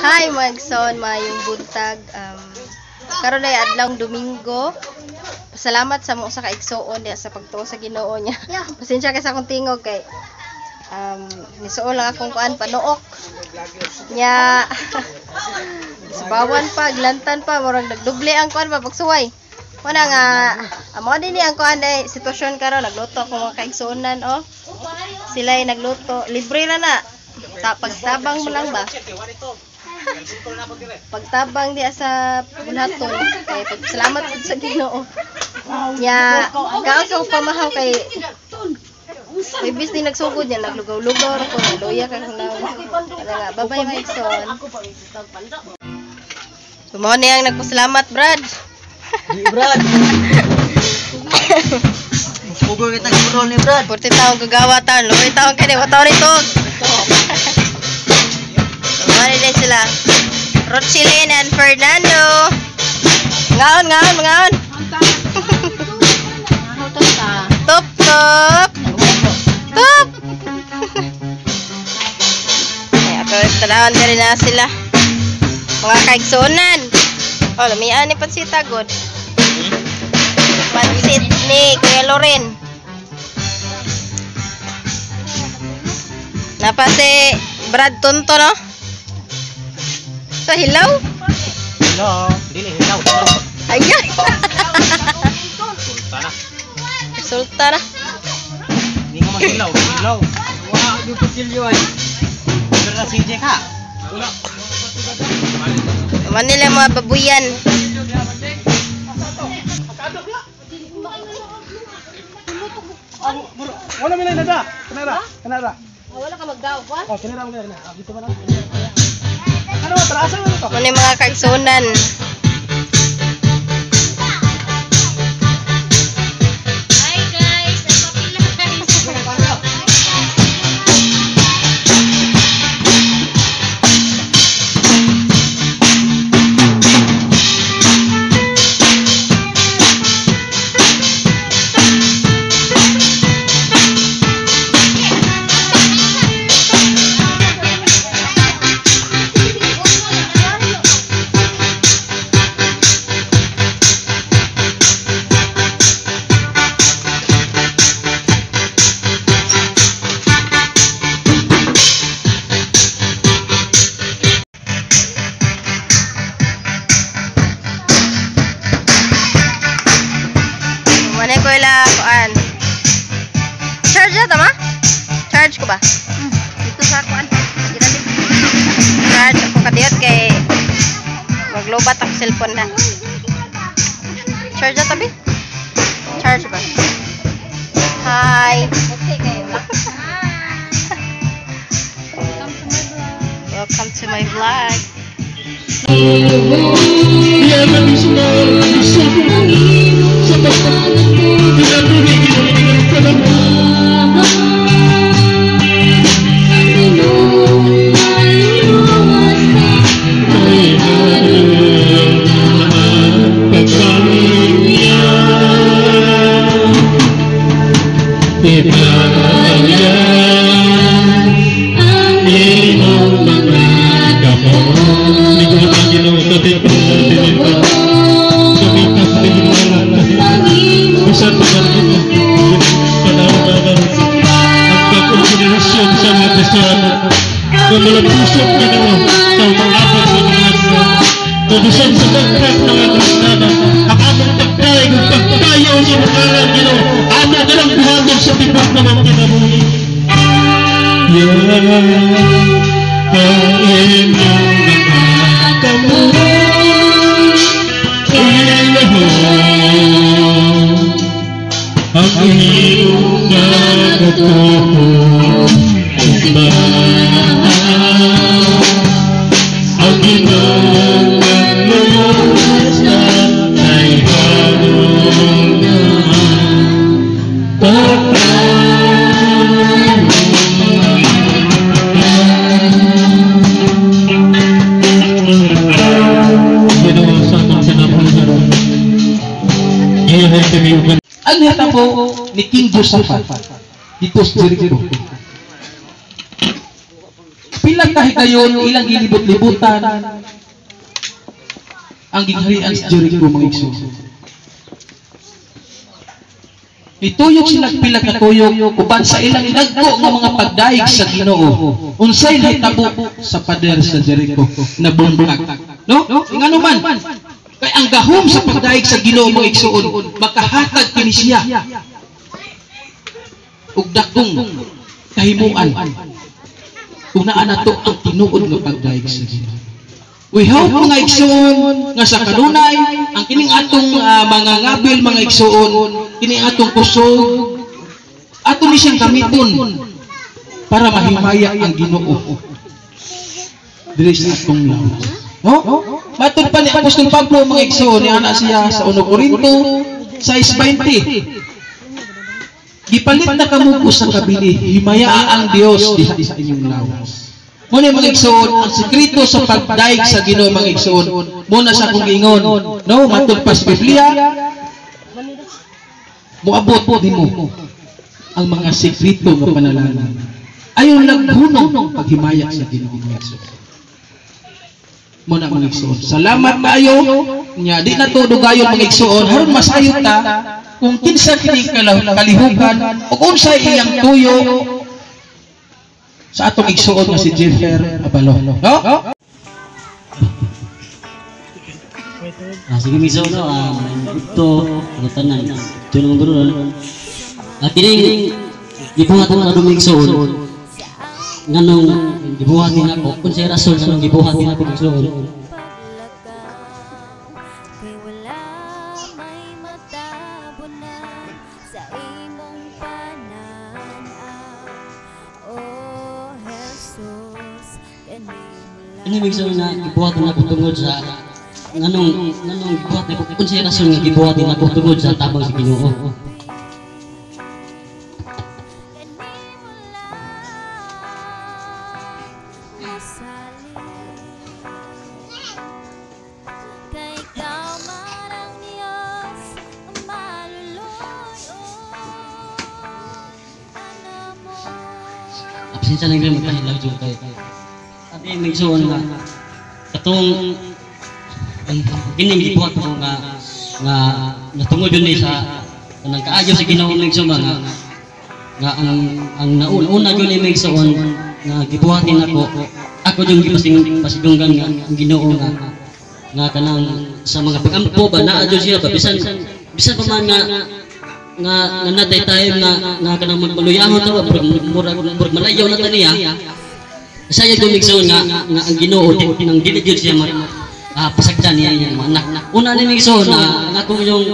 Hi mga igsoon, maayong buntag. Karon ay adlawng Domingo. Pasalamat sa mga usa ka igsoon diha sa pagtuo sa Ginoo niya. Pasensya kay sa akong tingog kay nisuol lang akong kuan panuok. Nya sabawan pa, glantan pa, murag nagdoble ang kuan pa pagsuway. Muna nga amo din ni ang kuan ay sitwasyon karon, nagluto ako mga kaigsuonan, oh. Sila ay nagluto, libre na na. Ta pagtabang mo lang ba? Pagtabang diya sa bunaton kay pagsalamat pud sa Ginoo. Nya kaon ko pamahaw kay Ibis ni nagsugod niya, naglugaw-lugaw ra ko, luya ka kung naon. Wala nga, bye-bye mga igsoon. Mao ni ang nagpasalamat, Brad. Di, Brad. Pugo kita gurol ni Brad. Purti taong gagawa taon, luoy taong kini, wa taon ito. Mao ni din sila. Rochilin and Fernando. Ngaon, ngaon, ngaon. Top, top. Top. Ay, ato tanawon diri na sila. Mga kaigsuonan. Oh, lamian ni pansita god. Pansit ni Kuya Loren. Napa si Brad Tonto, no? So, hilaw? Hello, dili hilaw. Ayan. Sulta na. Resulta na. Hindi nga maghilaw, hilaw. Wa gyud kutsilyo ay. Pero na CJ ka. Wala. Manila mga babuyan. Wala mi nada. Kanara, kanara. Wala ka magdaw, ba? Oh, kanara mo na. Dito ba na? Ano ba tara asa mo to? Ano yung mga kaigsunan? Hi guys! Ang papila guys! Muna ko ila kuan. Charge na tama? Charge ko ba? Dito sa kuan. Charge ako kadiyot kay maglobat ang cellphone na. Charge na tabi? Charge ba? Hi. Welcome to my vlog. Ang nahitabo ni King Josaphat dito sa Jericho. Pila Pila ka higayon ilang gilibot-libutan ang gingharian sa Jericho, mga igsoon. Nituyok sila pila ka tuyok uban sa ilang dagko nga mga pagdaig sa Ginoo. Unsay nahitabo sa pader sa Jericho? Nabungkag. No? Ngano man? Kay ang gahom sa pagdaig sa Ginoo, mga igsoon, makahatag kini siya og dakong kahimuan. Ug naa nato ang tinuod nga pagdaig sa Ginoo. We hope, mga igsoon, nga sa kanunay ang kining atong mga ngabil, mga igsoon, kining atong kusog ato ni siyang gamiton para mahimaya ang Ginoo diri sa atong lawas. No? Matod pa ni Apostol Pablo, mga igsoon, ni ana siya sa 1 Corinto 6:20. Gipalit na kamo sa kabili, himayaa ang Dios diha sa inyong lawas. Muna, mga igsoon, ang sekreto sa pagdaig sa Ginoo, mga igsoon, muna sa akong giingon, no, matod pa sa Biblia, moabot nimo ang mga sekreto nga panalangin. Ayon naghunong paghimaya sa Ginoo, mga igsoon. Muna, mga igsoon. Salamat kaayo nya di na to dugayon, mga igsoon, haron masayod ta kung kinsa kini kalihukan ug unsay iyang tuyo sa atong igsuon nga si Jeffer Abalo. No? Sige miso no, ito tanan tulong guro. Kining gibuhat ko adung igsuon. Nganong gibuhat ni nako, unsay rason nganong gibuhat ni nako igsuon? Ano ibig sabihin na gibuhat na ako tungod sa nganong gibuhat na ako, unsay rason nga gibuhat na ako tungod sa tabang sa Ginoo? Absensya na yung magkahilaw dyan kay at may igsoon nga katong kining gibuhat ko nga nga natungod yun ni sa kanang kaayo sa Ginoo may igsoon nga nga ang nauna yun ni may igsoon nga gibuhat ni nako ako yung gipasidunggan nga ang Ginoo nga nga kanang sa mga pagampo ba naa jud siya ba bisan bisan pa man nga nga natay time nga nga kanang magmaluyahon ta ba murag malayaw na ta niya. Saya gumigsoon nga nga ang Ginoo nang dili jud siya pasagdan niya iyang mga anak. Una ni migsoon na ang akong yung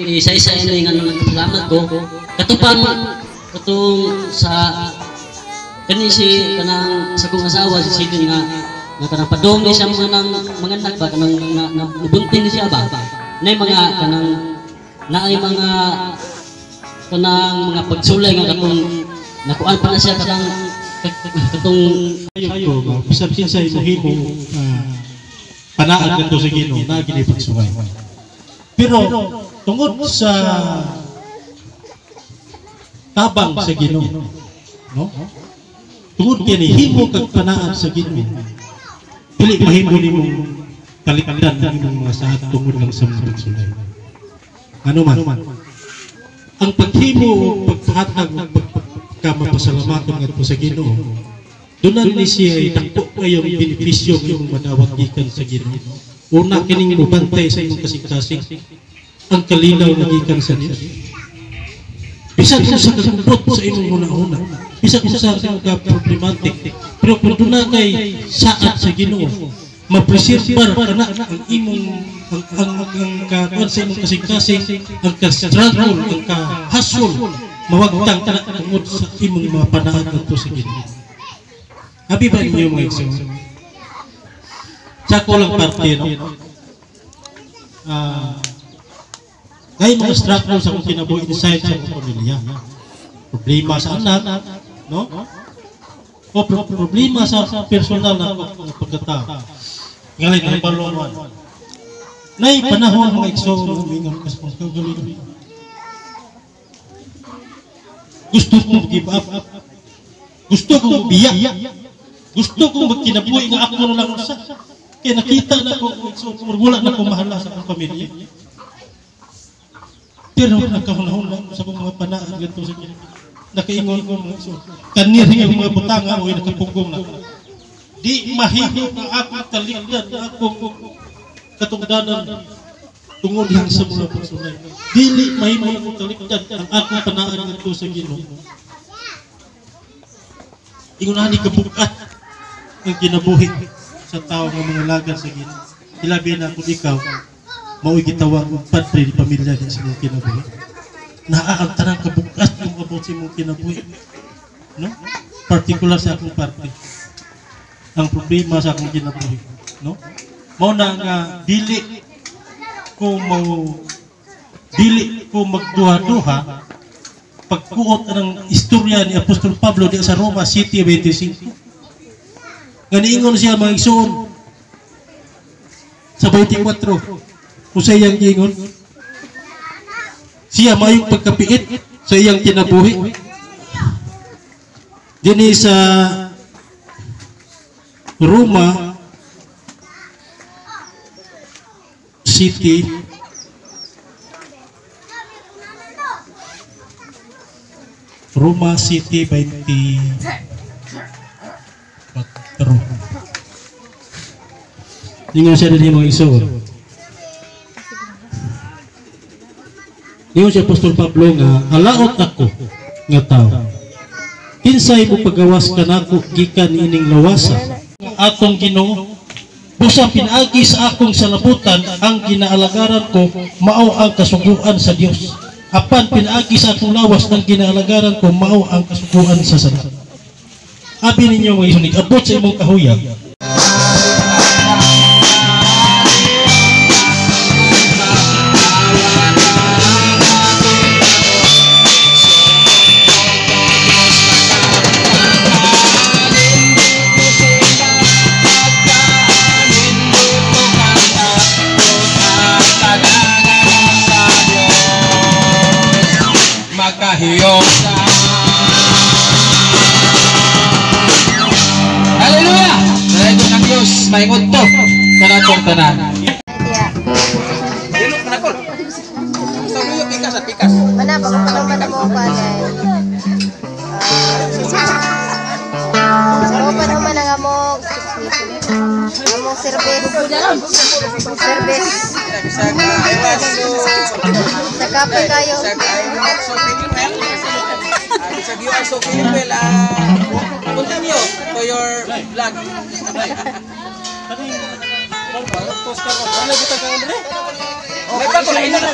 isa-isa ini nga nagpasalamat ko katupang katong sa kani si kanang sa kong asawa si Sidon nga nga kanang padong ni siya mga mga anak ba kanang nabunting ni siya ba nay mga kanang naay mga kanang mga pagsulay nga katong nakuan pa na siya katong katong ayo ko bisan kinsay mahimo panaad ngadto sa Ginoo na gini pagsuway. Pero tungod sa tabang sa Ginoo, no? Tungod kini himo kag panaad sa Ginoo. Dili mahimo nimong kalikdan ang imong mga saad tungod lang sa mga pagsulay. Ano man ang paghimo o paghatag o pagkamapasalamaton ngadto sa Ginoo, dunan ni siya dako kayong benepisyo nga imong madawat gikan sa Ginoo. Una kining mobantay sa imong kasing-kasing ang kalinaw nga gikan sa Dios. Bisan unsa ka kubot sa imong hunahuna, bisan unsa ka problematic, pero kung duna kay saad sa Ginoo, mapreserbar kana ang imong ang kakuan sa imong kasing-kasing, ang ka-struggle, ang ka-hustle, mawagtang kana tungod sa imong mga panaad ngadto sa Ginoo. Abi ba ninyo, mga igsoon? Sa ako lang parte, no? Dahil mga struggle sa akong kinabuhi inside sa akong pamilya. Problema sa anak, no? O problema sa personal na pagkatao. Ngalay, nagbalongan. Nay panahon, mga igsoon, humingon ka sa kong. Gusto ko give up. Gusto kong biya. Gusto kong magkinabuhi nga ako na lang usa. Kaya nakita na ko, so, wala na ko mahala sa akong pamilya. Pero nakahunahuna sa akong mga panaad ganito sa Ginoo. Nakaingon ko mga so, kanir nga mga butanga o nakapugong na. Di mahimo nga akong talikdan, akong katungdanan tungod lang sa mga pagsulay. Dili mahimo akong talikdan ang akong panaad ngadto sa Ginoo. Ingon ani kabugat ang kinabuhi sa tao nga mga lagan sa Ginoo. Ilabi na kung ikaw mao'y gitawag og padre di pamilya di sa imong kinabuhi. Naa ang tanang kabugat ng abot sa imong kinabuhi. No? Partikular sa akong parte. Ang problema sa akong kinabuhi, no? Mao na nga dili ko mo dili ko magduha-duha pagkuot ang istorya ni Apostol Pablo di sa Roma 7:25. Nga niingon siya mga igsoon sa 24 kung sa iyang giingon siya mayong pagkapiit sa iyang kinabuhi dinhi sa Roma City Roma City 24. Ingon siya dinhi mga igsoon. Ingon si Apostol Pablo nga halaot ako nga tao. Kinsay mo pagawas kanako gikan ining lawasa atong Ginoo. Busa pinaagi sa akong salabutan ang ginaalagaran ko mao ang kasuguan sa Dios. Apan pinaagi sa akong lawas ang ginaalagaran ko mao ang kasuguan sa sala. Abi ninyo mga isunig, abot sa imong kahuyag. Hallelujah! Dalayon ang Diyos, maingon to kanatong tanan. Mana pa kung man mo pa guys. Open naman ang among among service. Service. Sa kape kayo. You are so feeling well. Continue to your vlog. May pa ko lain na ka.